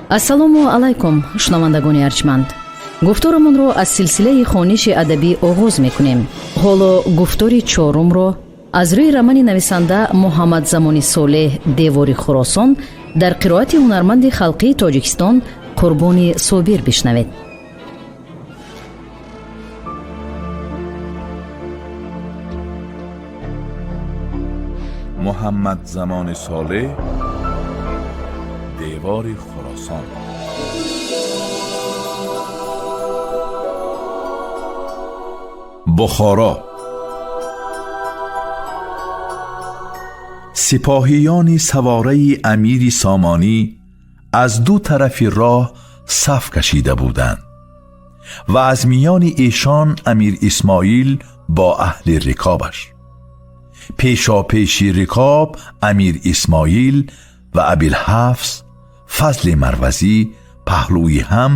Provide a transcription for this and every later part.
Ассалому алайкум, шунавандагони арҷманд. Гуфторамонро аз силсилаи хониши адабӣ оғоз мекунем. Ҳоло гуфтори чорумро аз рӯи романи нависанда Муҳаммадзамони Солеҳ «Девори Хуросон» дар қироати ҳунарманди халқии Тоҷикистон Қурбони Собир бишнавед. Муҳаммадзамони Солеҳ, «Девори Хуросон». Бухоро. Сипоҳиёни савораи амири Сомонӣ аз ду тарафи роҳ саф кашида буданд ва аз миёни эшон Амир Исмоил бо аҳли рикобаш. Пешопеши рикоб Амир Исмоил ва Абилҳафс Фазли Марвазӣ паҳлӯи ҳам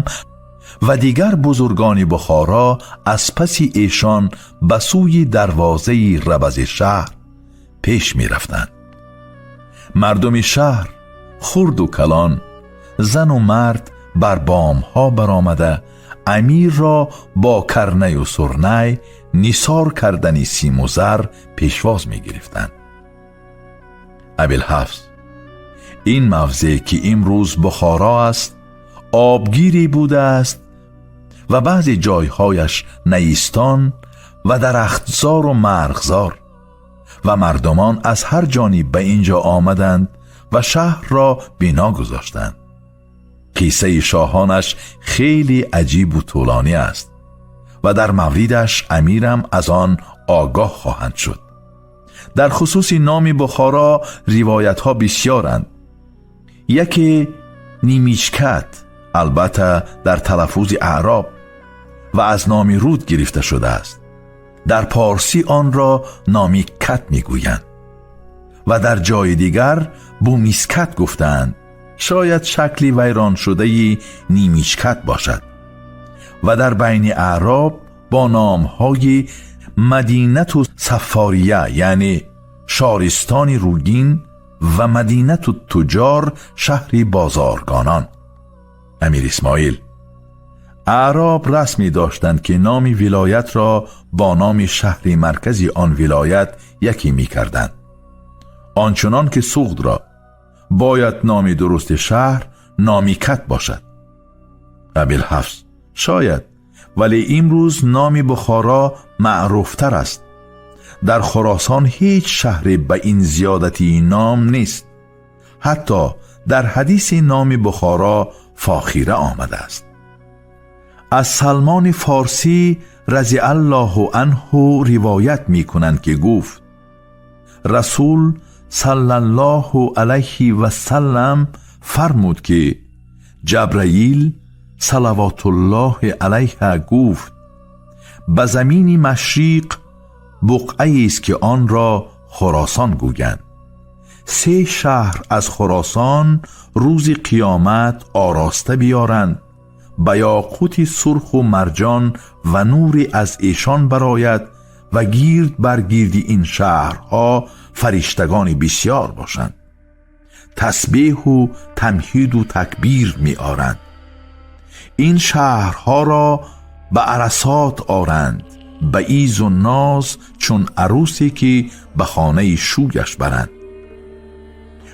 ва дигар бузургони Бухоро аз паси эшон ба сӯи дарвозаи рабази шаҳр пеш мерафтанд. Мардуми шаҳр, хурду калон, зану мард, бар бомҳо баромада, амирро бо карнаю сурнай, нисор кардани симу зар пешвоз мегирифтанд. Абилҳафз: ин мавзеъ, ки имрӯз Бухоро аст, обгире будааст ва баъзе ҷойҳояш наистон ва дарахтзору марғзор, ва мардумон аз ҳар ҷониб ба ин ҷо омаданд ва шаҳрро бино гузоштанд. Қиссаи шоҳонаш хеле аҷибу тӯлонӣ аст ва дар мавридаш амирам аз он огоҳ хоҳанд шуд. Дар хусуси номи Бухоро ривоятҳо бисёранд. Яке Нимичкат, албатта дар талаффузи аъроб, ва аз номи руд гирифта шудааст. Дар порсӣ онро Номикат мегӯянд ва дар ҷои дигар Бумискат гуфтаанд. Шояд шакли вайроншудаи Нимичкат бошад ва дар байни аъроб бо номҳои Мадинату Саффория, яъне шористони рӯгин, ва Мадинату Туҷор, шаҳри бозоргонон. Амир Исмоил: аъроб расме доштанд, ки номи вилоятро бо номи шаҳри маркази он вилоят якӣ мекарданд, ончунон ки Суғдро. Бояд номи дурусти шаҳр Номикат бошад. Абилҳафз: шояд, вале имрӯз номи Бухоро маъруфтар аст. Дар Хуросон ҳеҷ шаҳре ба ин зиёдатии ном нест. Ҳатто дар ҳадиси номи Бухоро фохира омадааст. Аз Салмони Форсӣ разиаллоҳу анҳу ривоят мекунанд, ки гуфт: Расул саллаллоҳу алайҳи васаллам фармуд, ки Ҷабраил салавотуллоҳи алайҳа гуфт: ба замини машриқ буқъаест, ки онро Хуросон гӯянд. Се шаҳр аз Хуросон рӯзи қиёмат ороста биёранд, ба ёқути сурху марҷон, ва нуре аз эшон барояд ва гирд бар гирди ин шаҳрҳо фариштагони бисьёр бошанд, тасбеҳу тамҳиду такбир меоранд. Ин шаҳрҳоро ба арасот оранд, ба изу ноз, чун арӯсе ки ба хонаи шӯяш баранд,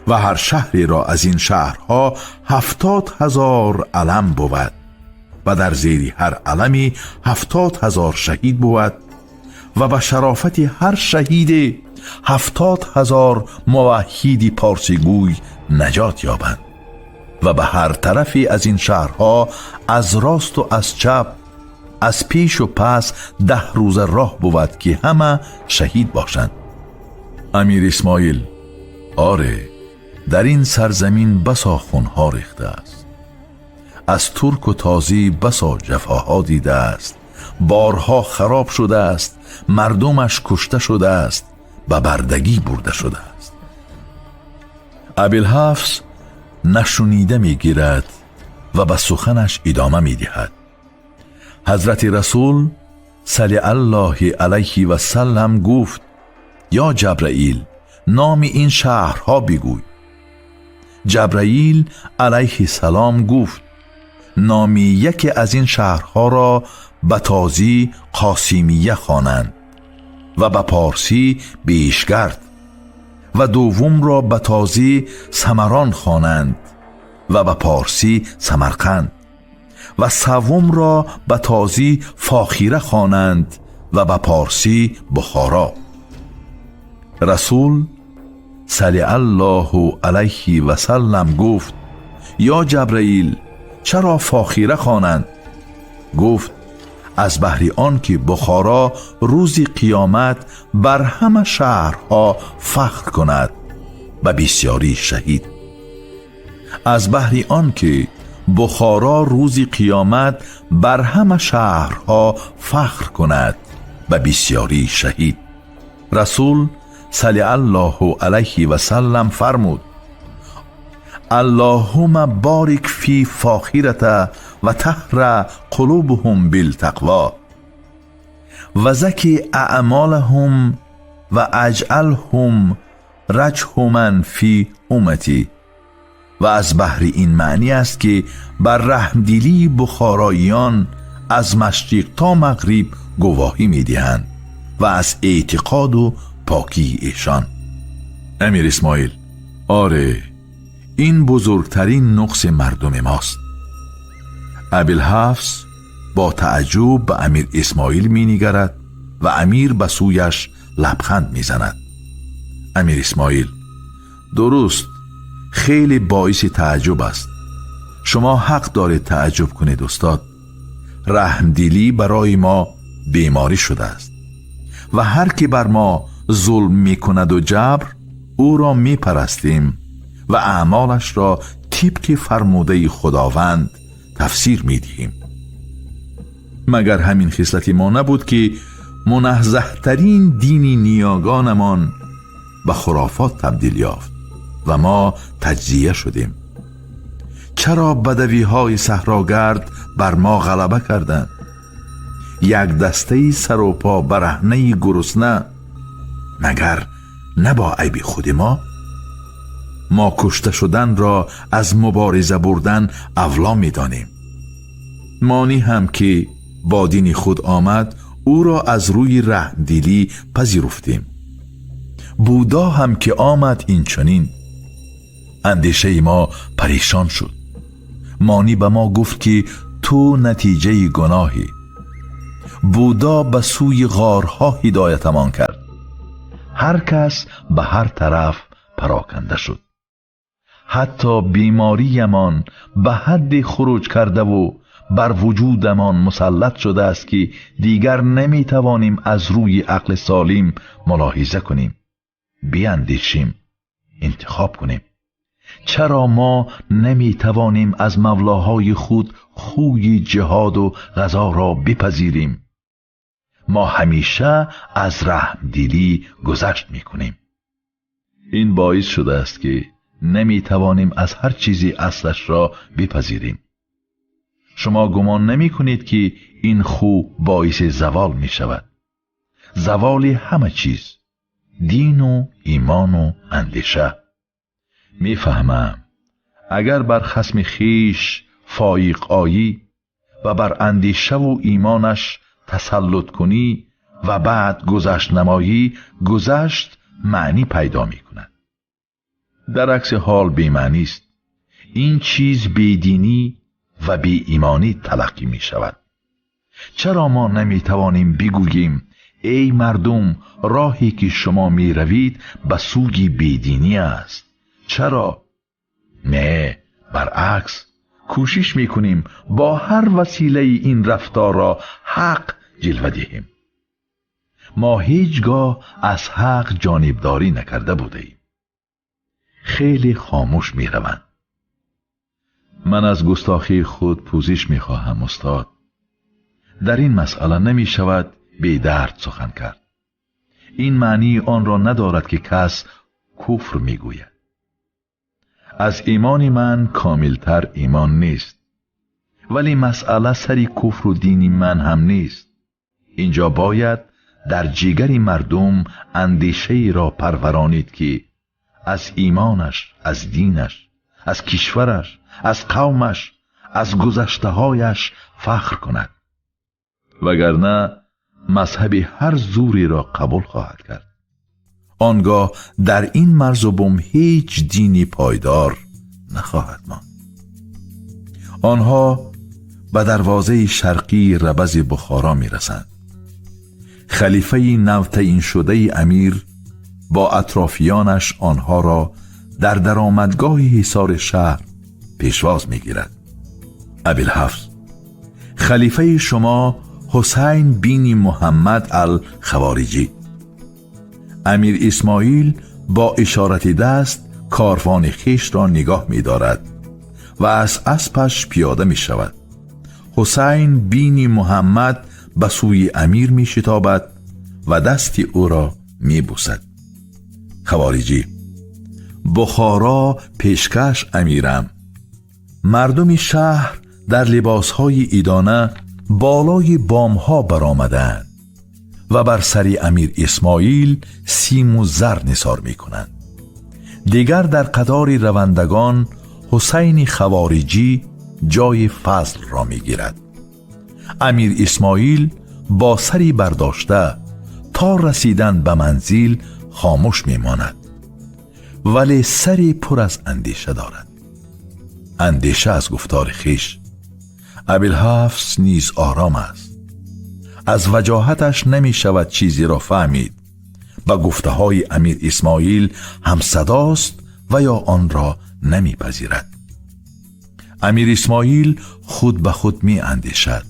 ва ҳар шаҳреро аз ин шаҳрҳо 70,000 алам бувад ва дар зери ҳар алами 70,000 шаҳид бувад ва ба шарофати ҳар шаҳиде 70,000 муваҳҳиди порсигӯй наҷот ёбанд, ва ба ҳар тарафе аз ин шаҳрҳо, аз росту аз чап, аз пешу пас, 10 рӯза роҳ бувад, ки ҳама шаҳид бошанд. Амир Исмоил: оре, дар ин сарзамин басо хунҳо рехтааст, аз турку тозӣ басо ҷафоҳо дидааст, борҳо хароб шудааст, мардумаш кушта шудааст, ба бардагӣ бурда шудааст. Абилҳафз нашунида мегирад ва ба суханаш идома медиҳад. Ҳазрати Расул сали аллоҳи алайҳи васаллам гуфт: ё Ҷабраил, номи ин шаҳрҳо бигӯй. Ҷабраил алайҳиссалом гуфт: номи яке аз ин шаҳрҳоро ба тозӣ Қосимия хонанд ва ба порсӣ Бешгард, ва дуввумро ба тозӣ Самарон хонанд ва ба порсӣ Самарқанд, ва севумро ба тозӣ Фохира хонанд ва ба порсӣ Бухоро. Расул салли Аллоҳу алайҳи васаллам гуфт: ё Ҷабраил, чаро Фохира хонанд? Гуфт: аз баҳри он ки Бухоро рӯзи қиёмат бар ҳама шаҳрҳо фахр кунад ба бисёрӣ шаҳид. Аз баҳри он ки Бухоро рӯзи қиёмат бар ҳама шаҳрҳо фахр кунад ба бисёрӣ шаҳид. Расул салли Аллоҳу алайҳи васаллам фармуд: Аллоҳумма борик фи фохирата ва таҳра қулубуҳум билтақво ва заки аъмолаҳум ва аҷъалҳум раҷҳуман фи умматӣ. Ва аз баҳри ин маънӣ аст, ки бар раҳмдилии бухороиён аз машриқ то мағриб гувоҳӣ медиҳанд ва аз эътиқоду покии эшон. Амир Исмоил: оре, ин бузургтарин нуқси мардуми мост. Абилҳафс бо тааҷҷуб ба Амир Исмоил менигарад ва амир ба сӯяш лабханд мезанад. Амир Исмоил: дуруст, хеле боиси тааҷҷуб аст. Шумо ҳақ доред тааҷҷуб кунед, устод. Раҳмдилӣ барои мо беморӣ шудааст ва ҳар ки бар мо зулм мекунаду ҷабр, ӯро мепарастем ва аъмолашро тибқи фармудаи Худованд тафсир медиҳем. Магар ҳамин хислати мо набуд, ки муназзаҳтарин дини ниёгонамон ба хурофот табдил ёфт ва мо таҷзия шудем? Чаро бадавиҳои саҳрогард бар мо ғалаба карданд? Як дастаи сарупо бараҳнаи гурусна, магар на бо айби худи мо? Мо кушта шуданро аз мубориза бурдан авло медонем. Монӣ ҳам ки бо дини худ омад, ӯро аз рӯи раҳмдилӣ пазируфтем. Будо ҳам ки омад, инчунин. Андешаи мо парешон шуд. Монӣ ба мо гуфт, ки ту натиҷаи гуноҳӣ. Будо ба сӯи ғорҳо ҳидоятамон кард. Ҳар кас ба ҳар тараф пароканда шуд. Ҳатто бемориямон ба ҳадде хуруҷ кардаву бар вуҷудамон мусаллат шудааст, ки дигар наметавонем аз рӯи ақли солим мулоҳиза кунем, биандешем, интихоб кунем. Чаро мо наметавонем аз мавлоҳои худ хӯи ҷиҳоду ғазоро бипазирем? Мо ҳамеша аз раҳмдилӣ гузашт мекунем. Ин боис шудааст, ки наметавонем аз ҳар чизи аслашро бипазирем. Шумо гумон намекунед, ки ин хӯ боиси завол мешавад? Заволи ҳама чиз, дину имону андеша. Мефаҳмам, агар бар хасми хиш фоиқ оӣ ва бар андешаву имонаш тасаллут кунӣ ва баъд гузашт намоӣ, гузашт маънӣ пайдо мекунад. Дар акси ҳол бемаънист. Ин чиз бединӣ ва беимонӣ талаққӣ мешавад. Чаро мо наметавонем бигӯем: эй мардум, роҳе ки шумо меравед, ба сӯи бединӣ аст? Чаро не? Баръакс, кӯшиш мекунем бо ҳар василаи ин рафторро ҳақ ҷилва диҳем. Мо ҳеҷ гоҳ аз ҳақ ҷонибдорӣ накарда будаем. Хеле хомӯш мераванд. Ман аз густохии худ пӯзиш мехоҳам, устод. Дар ин масъала намешавад бедард сухан кард. Ин маънии онро надорад, ки кас куфр мегӯяд. Аз имони ман комилтар имон нест, вале масъала сари куфру дини ман ҳам нест. Инҷо бояд дар ҷигари мардум андешаеро парваронид, ки аз имонаш, аз динаш, Аз кишвараш, аз қавмаш, аз гузаштаҳояш фахр кунад, вагарна мазҳаби ҳар зӯреро қабул хоҳад кард. Он гоҳ дар ин марзу бум ҳеҷ дини пойдор нахоҳад монд. Онҳо ба дарвозаи шарқии Рабази Бухоро мерасанд. Халифаи навтаъиншудаи амир бо атрофиёнаш онҳоро дар даромадгоҳи ҳисори шаҳр пешвоз мегирад. Абилҳафз: халифаи шумо Ҳусайн бини Муҳаммад ал-Хавориҷӣ. Амир Исмоил бо ишорати даст корвони хешро нигоҳ медорад ва аз аспаш пиёда мешавад. Ҳусайн бини Муҳаммад ба сӯи амир мешитобад ва дасти ӯро мебусад. Хавориҷӣ: Бухоро пешкаш, амирам. Мардуми шаҳр дар либосҳои идона болои бомҳо баромаданд ва бар сари амир Исмоил симу зар нисор мекунанд. Дигар дар қатори равандагон Ҳусайни Хавориҷӣ ҷои Фазлро мегирад. Амир Исмоил бо сари бардошта то расидан ба манзил хомӯш мемонад, вале сари пур аз андеша дорад, андеша аз гуфтори хеш. Абилҳафс низ ором аст. Аз ваҷоҳаташ намешавад чизеро фаҳмид: ба гуфтаҳои амир Исмоил ҳамсадост ва ё онро намепазирад. Амир Исмоил худ ба худ меандешад: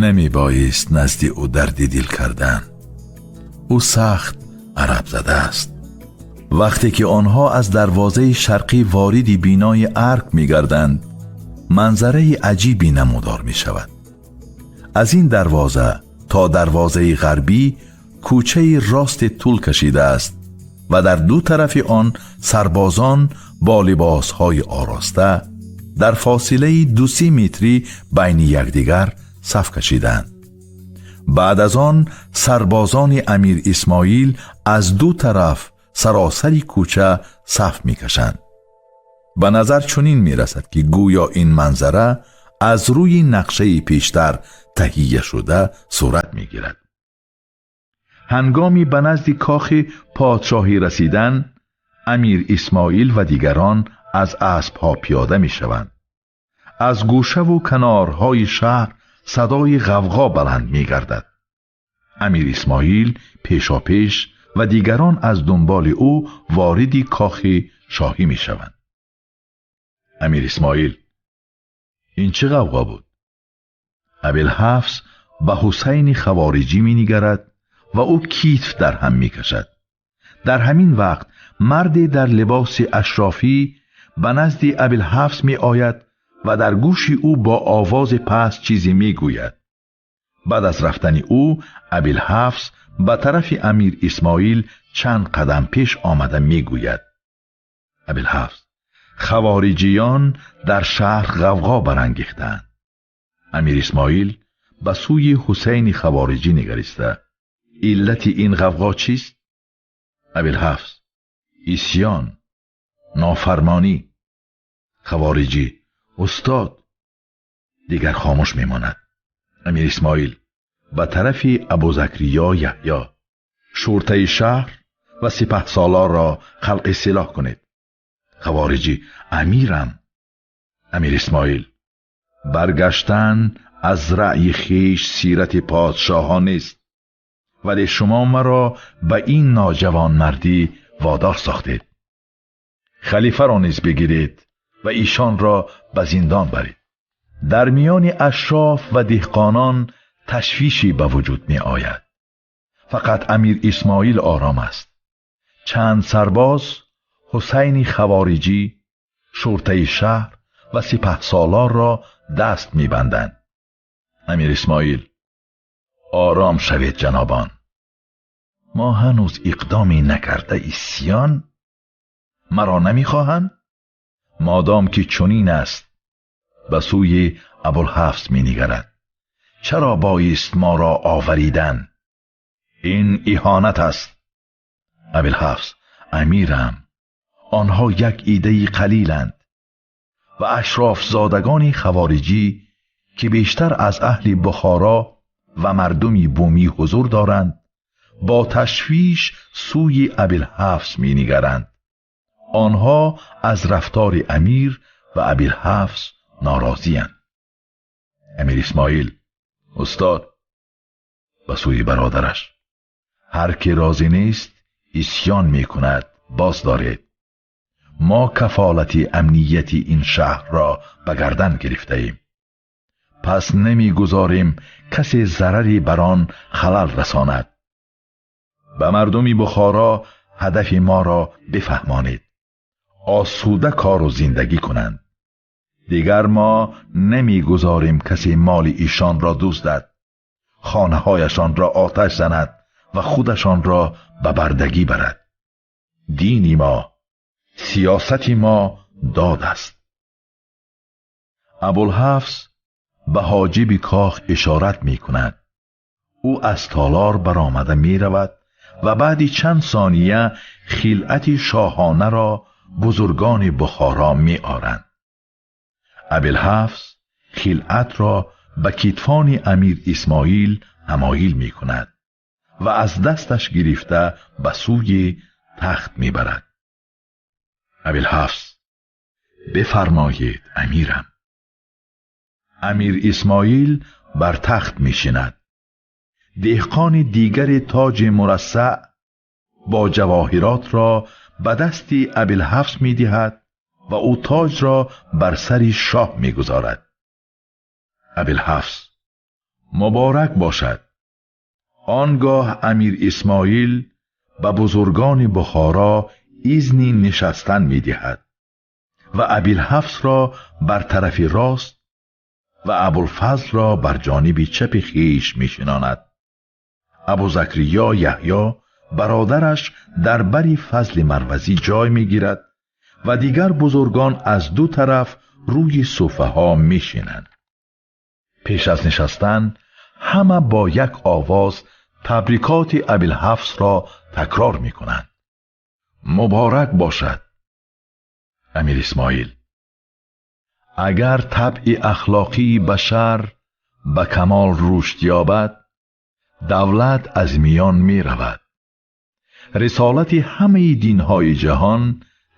намебоист назди ӯ дарди дил кардан, ӯ сахт арабзада аст. Вақте ки онҳо аз дарвозаи шарқӣ вориди бинои арк мегарданд, манзараи аҷибе намудор мешавад. Аз ин дарвоза то дарвозаи ғарбӣ кӯчаи росте тӯл кашидааст ва дар ду тарафи он сарбозон бо либосҳои ороста дар фосилаи 2-се метрӣ байни якдигар саф кашиданд. Баъд аз он сарбозони амир Исмоил аз ду тараф саросари кӯча саф мекашанд. Ба назар чунин мерасад, ки гӯё ин манзара аз рӯи нақшаи пештар таҳия шуда сурат мегирад. Ҳангоми ба назди кохи подшоҳӣ расидан, амир Исмоил ва дигарон аз аспҳо пиёда мешаванд. Аз гӯшаву канорҳои шаҳр садои ғавғо баланд мегардад. Амир Исмоил пешопеш ва дигарон аз дунболи ӯ вориди кохи шоҳӣ мешаванд. Амир Исмоил: ин чӣ ғавғо буд? Абилҳафс ба Ҳусайни Хавориҷӣ менигарад ва ӯ китф дар ҳам мекашад. Дар ҳамин вақт марде дар либоси ашрофӣ ба назди Абилҳафс меояд ва дар гӯши ӯ бо овози паст чизе мегӯяд. Баъд аз рафтани ӯ Абилҳафс ба тарафи амир Исмоил чанд қадам пеш омада мегӯяд. Абилҳафс: хавориҷиён дар шаҳр ғавғо барангехтаанд. Амир Исмоил ба сӯи Ҳусайни Хавориҷӣ нигариста: иллати ин ғавғо чист? Абилҳафс: исьён, нофармонӣ. Хавориҷӣ: устод. Дигар хомӯш мемонад. Амир Исмоил ба тарафи Абузакриё Яҳё: шуртаи шаҳр ва сипаҳсолорро халқи силоҳ кунед. Хавориҷӣ: амирам. Амир Исмоил: баргаштан аз раъйи хеш сирати подшоҳон нест, вале шумо маро ба ин ноҷавонмардӣ водор сохтед. Халифаро низ бигиред ва эшонро ба зиндон баред. Дар миёни ашроф ва деҳқонон ташвише ба вуҷуд меояд. Фақат амир Исмоил ором аст. Чанд сарбоз Ҳусайни Хавориҷӣ, шуртаи шаҳр ва сипаҳсолорро даст мебанданд. Амир Исмоил: ором шавед, ҷанобон, мо ҳанӯз иқдоме накарда исьён маро намехоҳанд. Модом ки чунин аст, ба сӯи Абулҳафс менигарад, чаро боист моро оваридан? Ин иҳонат аст. Абулҳафс: амирам, Онҳо як иддаи қалиланд ва ашрофзодагони хавориҷӣ, ки бештар аз аҳли Бухоро ва мардуми бумӣ ҳузур доранд, бо ташвиш сӯи Абулҳафс менигаранд. Онҳо аз рафтори амир ва Абулҳафс норозиянд. Амир Исмоил: устод, ба сӯи бародараш, ҳар ки розӣ нест исён мекунад, боз доред. Мо кафолати амнияти ин шаҳрро ба гардан гирифтаем. Пас намегузорем касе зараре бар он халал расонад. Ба мардуми Бухоро ҳадафи моро бифаҳмонед. Осуда кору зиндагӣ кунанд. Дигар мо намегузорем касе моли эшонро дуздад, хонаҳояшонро оташ занад ва худашонро ба бардагӣ барад. Дини мо, сиёсати мо дод аст. Абулҳафс ба ҳоҷиби кох ишорат мекунад. Ӯ аз толор баромада меравад ва баъди чанд сония хилъати шоҳонаро бузургони Бухоро меоранд. Абулҳафс хилъатро ба китфони амир Исмоил ҳамоил мекунад ва аз дасташ гирифта ба сӯи тахт мебарад. Абулҳафс: бифармоед, амирам. Амир Исмоил бар тахт мешинад. Деҳқони дигари тоҷи мурассаъ бо ҷавоҳиротро ба дасти Абулҳафс медиҳад ва ӯ тоҷро бар сари шоҳ мегузорад. Абулҳафс: муборак бошад. Он гоҳ амир Исмоил ба бузургони Бухоро изни нишастан медиҳад ва Абулҳафсро бар тарафи рост ва Абулфазлро бар ҷониби чапи хеш мешинонад. Абузакриё Яҳё бародараш дар бари Фазли Марвазӣ ҷой мегирад ва дигар бузургон аз ду тараф рӯи суфаҳо мешинанд. Пеш аз нишастан ҳама бо як овоз табрикоти Абулҳафсро такрор мекунанд. Муборак бошад. Амир Исмоил: агар табъи ахлоқии башар ба камол рушд ёбад, давлат аз миён меравад. Рисолати ҳамаи динҳои ҷаҳон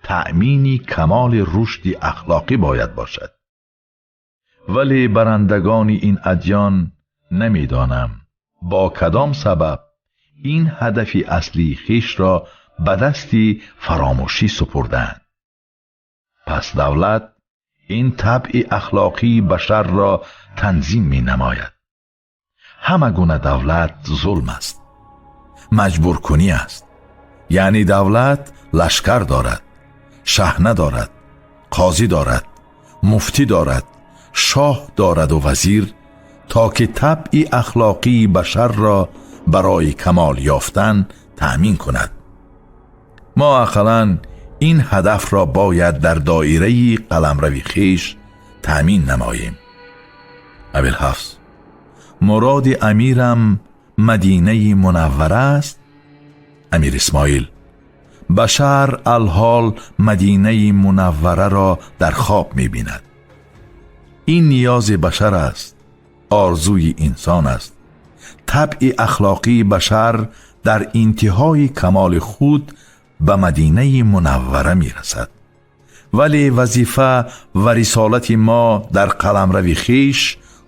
таъмини камоли рушди ахлоқӣ бояд бошад. Вале барандагони ин адён намедонам бо кадом сабаб ин ҳадафи аслии хешро ба дасти фаромӯшӣ супурдаанд. Пас давлат ин табъи ахлоқии башарро танзим менамояд. Ҳама гуна давлат зулм аст, маҷбуркунӣ аст. Яъне давлат лашкар дорад, шаҳна дорад, қозӣ дорад, муфтӣ дорад, шоҳ дораду вазир, то ки табъи ахлоқии башарро барои камол ёфтан таъмин кунад. Мо ақаллан ин ҳадафро бояд дар доираи қаламрави хеш таъмин намоем. Абулҳафс: муроди амирам Мадинаи Мунаввара аст? Амир Исмоил: башар алҳол Мадинаи Мунаввараро дар хоб мебинад. Ин ниёзи башар аст, орзуи инсон аст. Табъи ахлоқии башар дар интиҳои камоли худ ба Мадинаи Мунаввара мерасад. Вале вазифа ва рисолати мо дар қаламрави хеш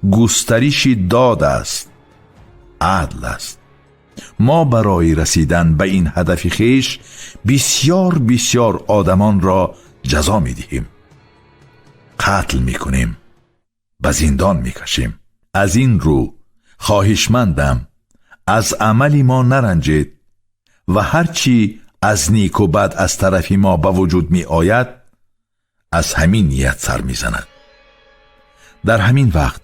густариши дод аст, адл аст. Мо барои расидан ба ин ҳадафи хеш бисёр бисёр одамонро ҷазо медиҳем, қатл мекунем, ба зиндон мекашем. Аз ин рӯ хоҳишмандам, аз амали мо наранҷед ва ҳар чӣ аз неку бад аз тарафи мо ба вуҷуд меояд, аз ҳамин ният сар мезанад. Дар ҳамин вақт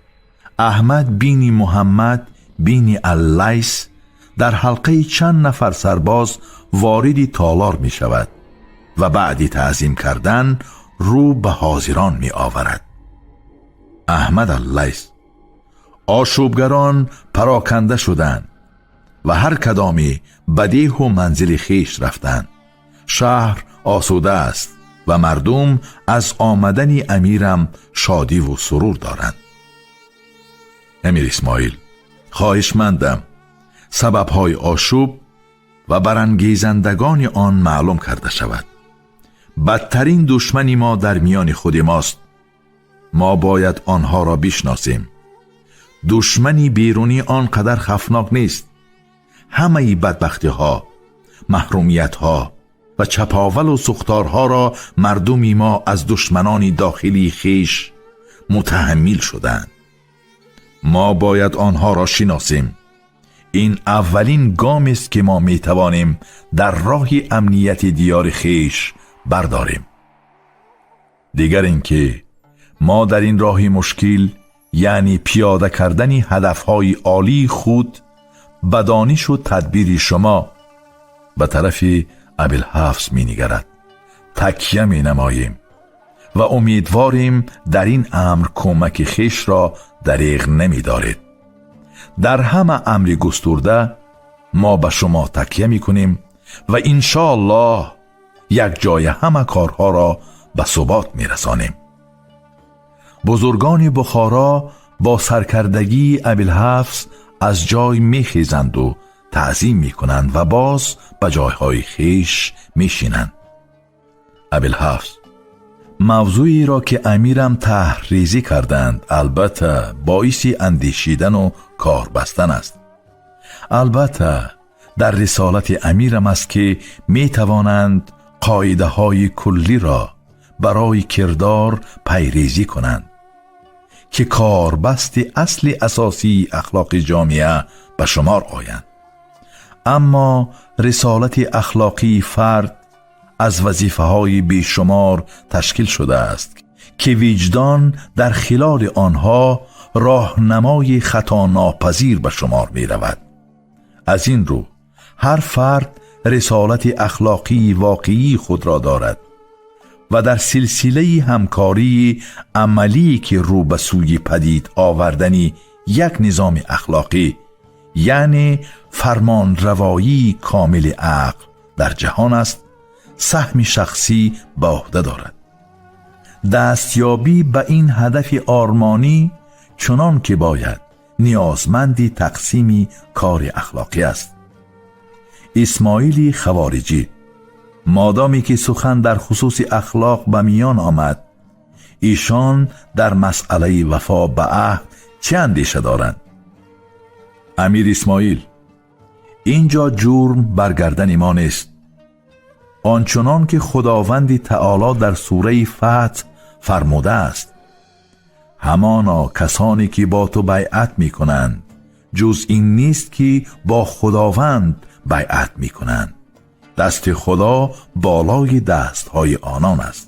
Аҳмад бини Муҳаммад бини Аллайс дар ҳалқаи чанд нафар сарбоз вориди толор мешавад ва баъди таъзим кардан рӯ ба ҳозирон меоварад. Аҳмад Аллайс: ошӯбгарон пароканда шуданд ва ҳар кадоме ба деҳу манзили хеш рафтанд. Шаҳр осуда аст ва мардум аз омадани амирам шодиву сурур доранд. Амир Исмоил, хоҳишмандам, сабабҳои ошӯб ва барангезандагони он маълум карда шавад. Бадтарин душмани мо дар миёни худи мост. Мо бояд онҳоро бишносем. Душмани берунӣ он қадар хавфнок нест. Ҳамаи бадбахтиҳо, маҳрумиятҳо ва чаповалу сӯхторҳоро мардуми мо аз душманони дохилии хеш мутаҳаммил шуданд. Мо бояд онҳоро шиносем. Ин аввалин гомест, ки мо метавонем дар роҳи амнияти диёри хеш бардорем. Дигар ин ки мо дар ин роҳи мушкил, яъне пиёда кардани ҳадафҳои олии худ, ба донишу тадбири шумо, ба тарафи Абилҳафз менигарад, такя менамоем ва умедворем, дар ин амр кӯмаки хешро дареғ намедоред. Дар ҳама амри густурда мо ба шумо такя мекунем ва иншоаллоҳ якҷоя ҳама корҳоро ба субот мерасонем. Бузургони Бухоро бо саркардагии Абилҳафз аз ҷой мехезанду таъзим мекунанд ва боз ба ҷойҳои хеш мешинанд. Абилҳафз: мавзӯеро, ки амирам таҳрезӣ карданд, албатта, боиси андешидану кор бастан аст. Албатта, дар рисолати амирам аст, ки метавонанд қоидаҳои куллиро барои кирдор пайрезӣ кунанд, ки корбасти асли асосии ахлоқи ҷомеа ба шумор оянд. Аммо рисолати ахлоқии фард аз вазифаҳои бешумор ташкил шудааст, ки виҷдон дар хилоли онҳо роҳнамои хатонопазир ба шумор меравад. Аз ин рӯ ҳар фард рисолати ахлоқии воқеии худро дорад ва дар силсилаи ҳамкории амалие, ки рӯ ба сӯи падид овардани як низоми ахлоқӣ, яъне фармонравоии комили ақл дар ҷаҳон аст, саҳми шахсӣ ба ӯҳда дорад. Дастёбӣ ба ин ҳадафи ормонӣ, чунон ки бояд, ниёзманди тақсими кори ахлоқӣ аст. Исмоили Хавориҷӣ: модоме ки сухан дар хусуси ахлоқ ба миён омад, эшон дар масъалаи вафо ба аҳд чӣ андеша доранд? Амир Исмоил: ин ҷо ҷурм бар гардани мо нест. Он чунон ки Худованди таоло дар сураи Фатҳ фармудааст: «Ҳамоно касоне ки бо ту байъат мекунанд, ҷуз ин нест, ки бо Худованд байъат мекунанд. Дасти Худо болои дастҳои онон аст».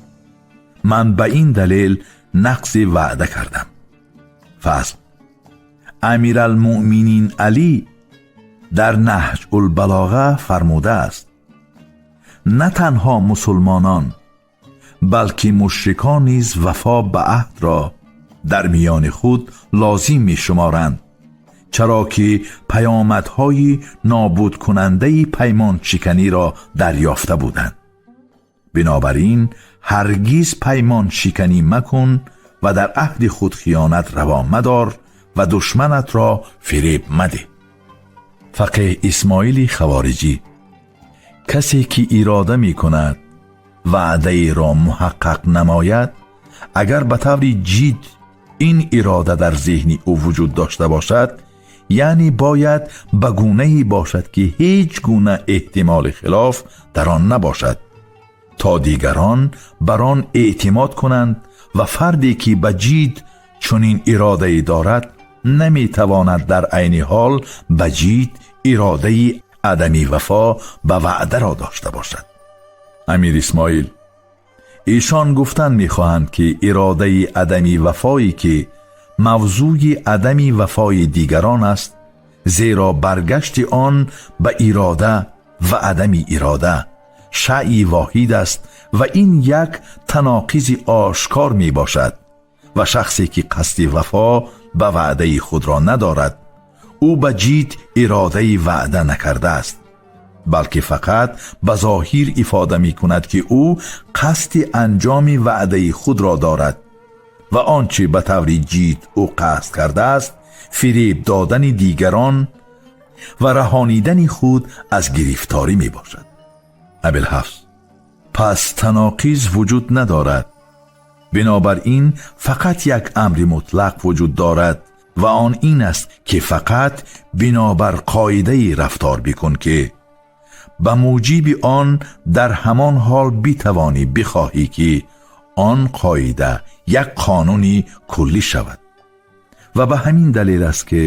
Ман ба ин далел нақзи ваъда кардам. Фазл: Амиралмуъминин Алӣ дар Наҳҷулбалоға фармудааст: «На танҳо мусулмонон, балки мушрикон низ вафо ба аҳдро дар миёни худ лозим мешуморанд, чаро ки паёмадҳои нобудкунандаи паймоншиканиро дарёфта буданд. Бинобар ин ҳаргиз паймоншиканӣ макун ва дар аҳди худ хиёнат раво мадор ва душманатро фиреб мадеҳ». Фақеҳ Исмоили Хавориҷӣ: касе ки ирода мекунад ваъдаеро муҳаққақ намояд, агар ба таври ҷид ин ирода дар зеҳни ӯ вуҷуд дошта бошад, яъне бояд ба гунае бошад, ки ҳеҷ гуна эҳтимоли хилоф дар он набошад, то дигарон бар он эътимод кунанд, ва фарде ки ба ҷид чунин иродае дорад, наметавонад дар айни ҳол ба ҷид иродаи адами вафо ба ваъдаро дошта бошад. Амир Исмоил: эшон гуфтан мехоҳанд, ки иродаи адами вафое, ки мавзӯи адами вафои дигарон аст, зеро баргашти он ба ирода ва адами ирода шайъи воҳид аст ва ин як таноқизи ошкор мебошад, ва шахсе ки қасди вафо ба ваъдаи худро надорад, ӯ ба ҷид иродаи ваъда накардааст. Балки фақат ба зоҳир ифода мекунад, ки ӯ қасди анҷоми ваъдаи худро дорад ва он чӣ ба таври ҷид ӯ қасд кардааст, фиреб додани дигарон ва раҳонидани худ аз гирифторӣ мебошад. Абулҳафс: пас таноқиз вуҷуд надорад. Бинобар ин фақат як амри мутлақ вуҷуд дорад ва он ин аст, ки фақат бинобар қоидае рафтор бикун, ки ба муҷиби он дар ҳамон ҳол битавонӣ бихоҳӣ, ки он қоида як қонуни куллӣ шавад. Ва ба ҳамин далел аст, ки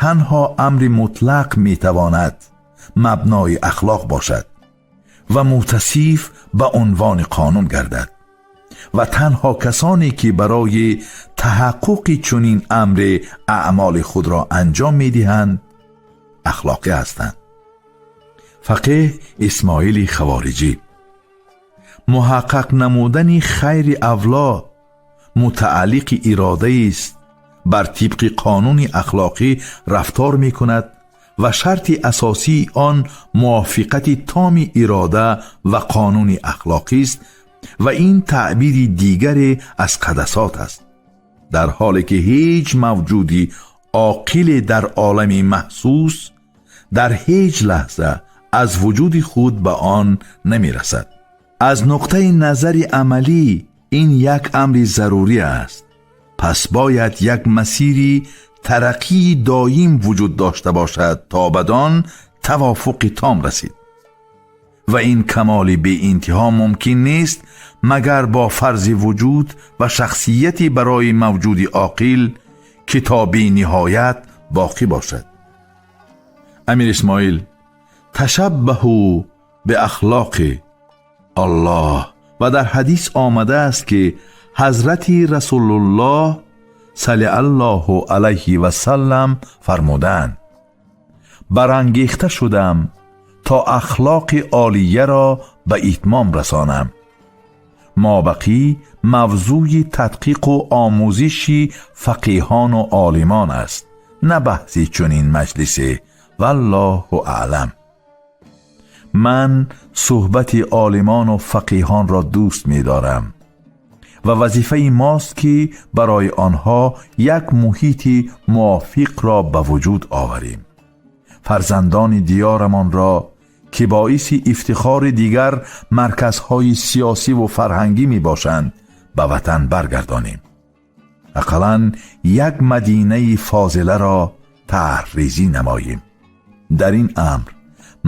танҳо амри мутлақ метавонад мабнои ахлоқ бошад ва мутасиф ба унвони қонун гардад ва танҳо касоне, ки барои таҳаққуқи чунин амре аъмоли худро анҷом медиҳанд, ахлоқӣ ҳастанд. Фақеҳ Исмоили Хавориҷӣ: муҳаққақ намудани хайри авло мутааллиқи иродаест, бар тибқи қонуни ахлоқӣ рафтор мекунад ва шарти асосии он мувофиқати томи ирода ва қонуни ахлоқист ва ин таъбири дигаре аз қадасот аст, дар ҳоле ки ҳеҷ мавҷуди оқиле дар олами маҳсус дар ҳеҷ лаҳза аз вуҷуди худ ба он намерасад. Аз нуқтаи назари амалӣ ин як амри зарурӣ аст. Пас бояд як масири тараққии доим вуҷуд дошта бошад, то бадон тавофуқи том расид ва ин камоли беинтиҳо мумкин нест, магар бо фарзи вуҷуд ва шахсияте барои мавҷуди оқил, ки то бениҳоят боқӣ бошад. Амир Исмоил: ташаббаҳу биахлоқи Аллоҳ. Ва дар ҳадис омадааст, ки ҳазрати Расулуллоҳ саллаллоҳу алайҳи васаллам фармуданд: барангехта шудам, то ахлоқи олияро ба итмом расонам. Мобақӣ мавзӯи тадқиқу омӯзиши фақиҳону олимон аст, на баҳси чунин маҷлисе. Валлоҳу аълам. Ман суҳбати олимону фақиҳонро дӯст медорам ва вазифаи мост, ки барои онҳо як муҳити мувофиқро ба вуҷуд оварем. Фарзандони диёрамонро, ки боиси ифтихори дигар марказҳои сиёсиву фарҳангӣ мебошанд, ба ватан баргардонем. Ақаллан як мадинаи фозиларо тарҳрезӣ намоем. Дар ин амр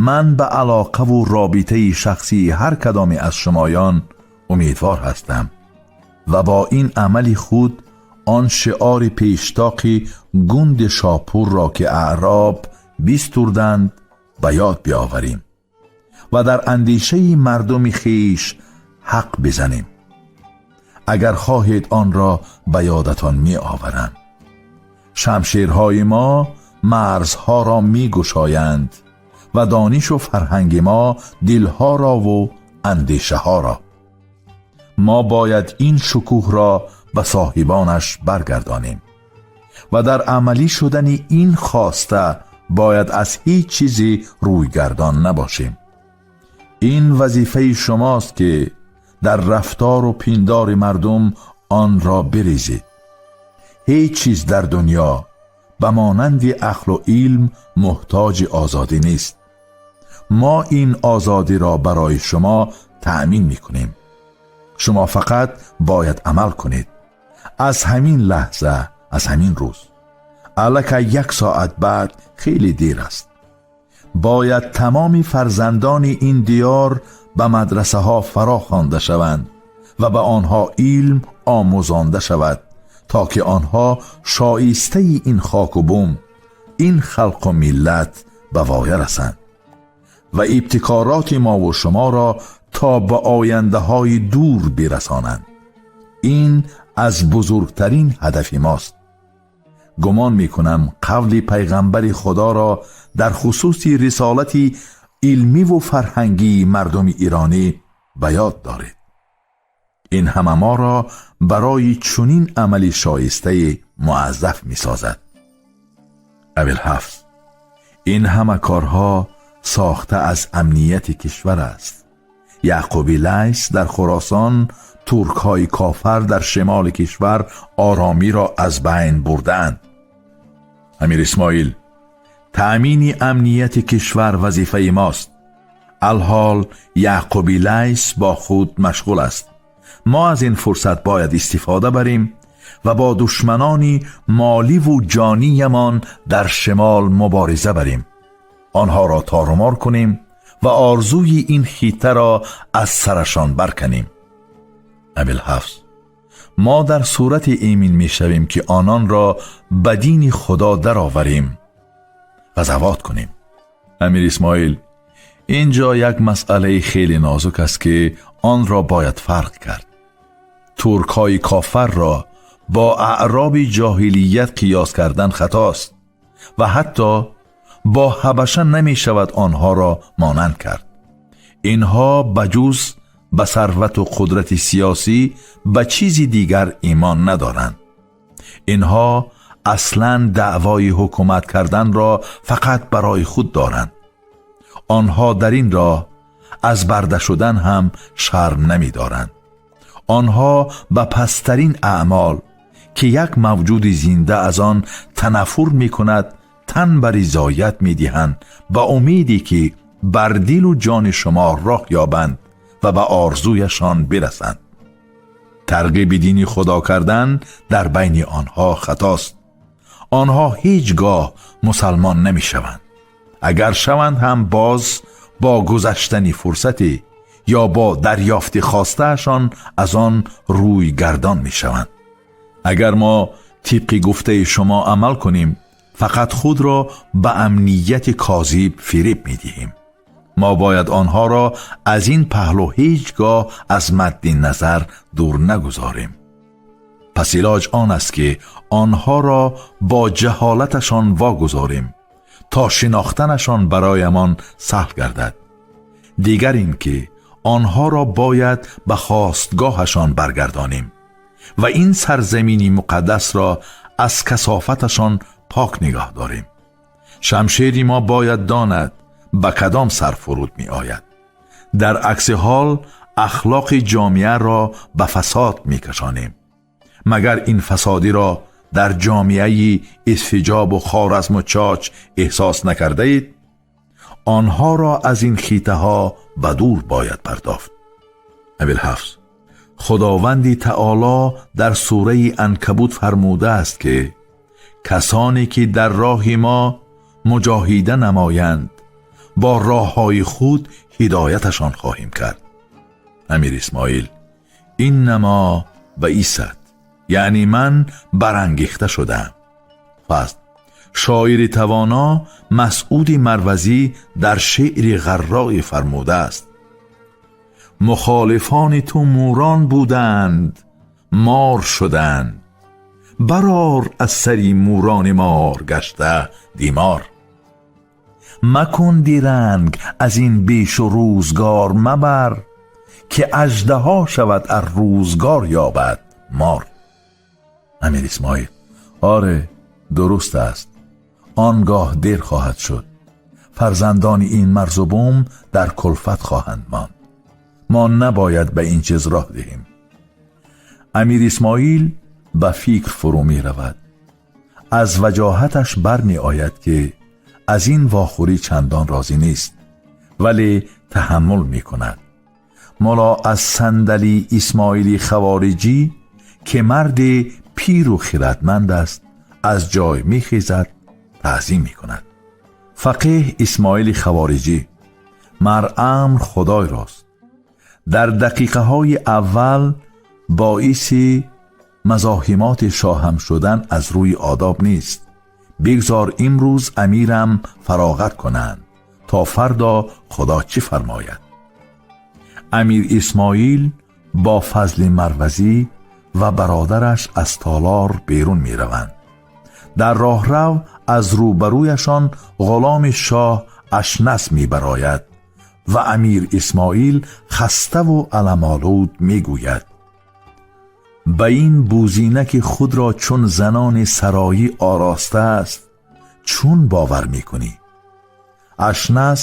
ман ба алоқаву робитаи шахсии ҳар кадоме аз шумоён умедвор ҳастам ва бо ин амали худ он шиори пештоқи гунди Шопурро, ки аъроб бистурданд, ба ёд биёварем ва дар андешаи мардуми хеш ҳақ бизанем. Агар хоҳед, онро ба ёдатон меоварам: шамшерҳои мо марзҳоро мегушоянд ва донишу фарҳанги мо дилҳорову андешаҳоро. Мо бояд ин шукӯҳро ба соҳибонаш баргардонем ва дар амалӣ шудани ин хоста бояд аз ҳеҷ чизе рӯйгардон набошем. Ин вазифаи шумост, ки дар рафтору пиндори мардум онро бирезед. Ҳеҷ чиз дар дунё ба монанди ақлу илм муҳтоҷи озодӣ нест. Мо ин озодиро барои шумо таъмин мекунем. Шумо фақат бояд амал кунед. Аз ҳамин лаҳза, аз ҳамин рӯз, аллакай як соат баъд хеле дер аст, бояд тамоми фарзандони ин диёр ба мадрасаҳо фаро хонда шаванд ва ба онҳо илм омӯзонда шавад, то ки онҳо шоистаи ин хоку бум, ин халқу миллат ба воя расанд ва ибтикороти мову шуморо то ба ояндаҳои дур бирасонанд. Ин аз бузургтарин ҳадафи мост. Гумон мекунам, қавли пайғамбари Худоро дар хусуси рисолати илмиву фарҳангии мардуми иронӣ ба ёд доред. Ин ҳама моро барои чунин амали шоистаи муаззаф месозад. Абулҳафс: ин ҳама корҳо Сохта аз амнияти кишвар аст. Яъқуби Лайс дар Хуросон, туркҳои кофар дар шимоли кишвар оромиро аз байн бурдаанд. Амир Исмоил, таъмини амнияти кишвар вазифаи мост. Алҳол Яъқуби Лайс бо худ машғул аст. Мо аз ин фурсат бояд истифода барем ва бо душманони моливу ҷониямон дар шимол мубориза барем, онҳоро торумор кунем ва орзуи ин хиттаро аз сарашон барканем. Абилҳафз, мо дар сурате эмин мешавем, ки ононро ба дини Худо дароварем, ғазавот кунем. Амир Исмоил, ин ҷо як масъалаи хеле нозук аст, ки онро бояд фарқ кард. Туркҳои кофарро бо аъроби ҷоҳилият қиёс кардан хатост ва ҳатто бо ҳабаша намешавад онҳоро монанд кард. Инҳо ба ҷуз ба сарвату қудрати сиёсӣ ба чизи дигар имон надоранд. Инҳо аслан даъвои ҳукумат карданро фақат барои худ доранд. Онҳо дар ин роҳ аз барда шудан ҳам шарм намедоранд. Онҳо ба пасттарин аъмол, ки як мавҷуди зинда аз он танаффур мекунад, тан ба ризоят медиҳанд, ба умеде ки бар дилу ҷони шумо роҳ ёбанд ва ба орзуяшон бирасанд. Тарғиби дини Худо кардан дар байни онҳо хатост. Онҳо ҳеҷ гоҳ мусалмон намешаванд. Агар шаванд ҳам, боз бо гузаштани фурсате ё бо дарёфти хостаашон аз он рӯй гардон мешаванд. Агар мо тибқи гуфтаи шумо амал кунем, фақат худро ба амнияти козиб фиреб медиҳем. Мо бояд онҳоро аз ин паҳлӯ ҳеҷ гоҳ аз мадди назар дур нагузорем. Пас илоҷ он аст, ки онҳоро бо ҷаҳолаташон вогузорем, то шинохтанашон бароямон саҳл гардад. Дигар ин ки онҳоро бояд ба хостгоҳашон баргардонем ва ин сарзамини муқаддасро аз касофаташон пок нигоҳ дорем. Шамшери мо бояд донад, ба кадом сар фуруд меояд. Дар акси ҳол ахлоқи ҷомеаро ба фасод мекашонем. Магар ин фасодиро дар ҷомеаи Исфиҷобу Хоразму Чоч эҳсос накардаед? Онҳоро аз ин хитаҳо ба дур бояд пардофт. Абилҳафз, Худованди таоло дар сураи Анкабут фармудааст, ки касоне ки дар роҳи мо муҷоҳида намоянд, бо роҳҳои худ ҳидояташон хоҳем кард. Амир Исмоил, иннамо баисат, яъне ман барангехта шудаам. Фазл, шоири тавоно Масъуди Марвазӣ дар шеъри ғаррое фармудааст: «Мухолифони ту мурон буданд, мор шуданд, барор аз сари мурони мор гашта димор. Макун диранг аз ин бешу рӯзгор мабар, ки аждаҳо шавад ар рӯзгор ёбад мор». Амир Исмоил, оре, дуруст аст. Он гоҳ дер хоҳад шуд. Фарзандони ин марзу бум дар кулфат хоҳанд монд. Мо набояд ба ин чиз роҳ диҳем. Амир Исмоил ба фикр фурӯ меравад. Аз ваҷоҳаташ бармеояд, ки аз ин вохӯрӣ чандон розӣ нест, вале таҳаммул мекунад. Мулло аз сандали Исмоили Хавориҷӣ, ки марди пиру хиратманд аст, аз ҷой мехезад, таъзим мекунад. Фақеҳ Исмоили Хавориҷӣ, мар амр Худой рост. Дар дақиқаҳои аввал боиси мазоҳимоти шоҳам шудан аз рӯи одоб нест. Бигзор имрӯз амирам фароғат кунанд, то фардо Худо чӣ фармояд. Амир Исмоил бо Фазли Марвазӣ ва бародараш аз толор берун мераванд. Дар роҳрав аз рӯбарӯяшон ғуломи шоҳ Ашнас мебарояд ва Амир Исмоил хаставу аламолуд мегӯяд: «Ба ин бузина, ки худро чун занони сароӣ оростааст, чун бовар мекунӣ?» Ашнас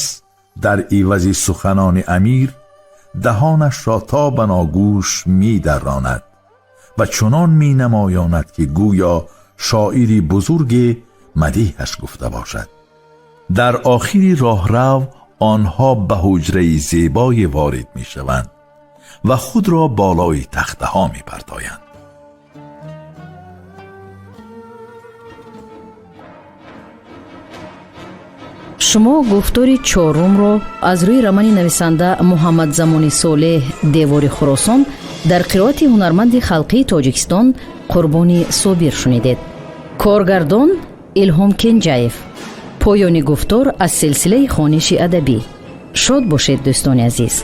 Дар ивази суханони амир даҳонашро то баногӯш медаронад ва чунон менамоёнад, ки гӯё шоири бузурге мадиҳаш гуфта бошад. Дар охири роҳрав онҳо ба ҳуҷраи зебое ворид мешаванд ва худро болои тахтаҳо мепартоянд. Шумо гуфтори чорумро аз рӯи романи нависанда Муҳаммадзамони Солеҳ «Девори Хуросон» дар қироати ҳунарманди халқии Тоҷикистон Қурбони Собир шунидед. Коргардон Илҳом Кенҷаев. Поёни гуфтор аз силсилаи хониши адабӣ. Шод бошед, дӯстони азиз.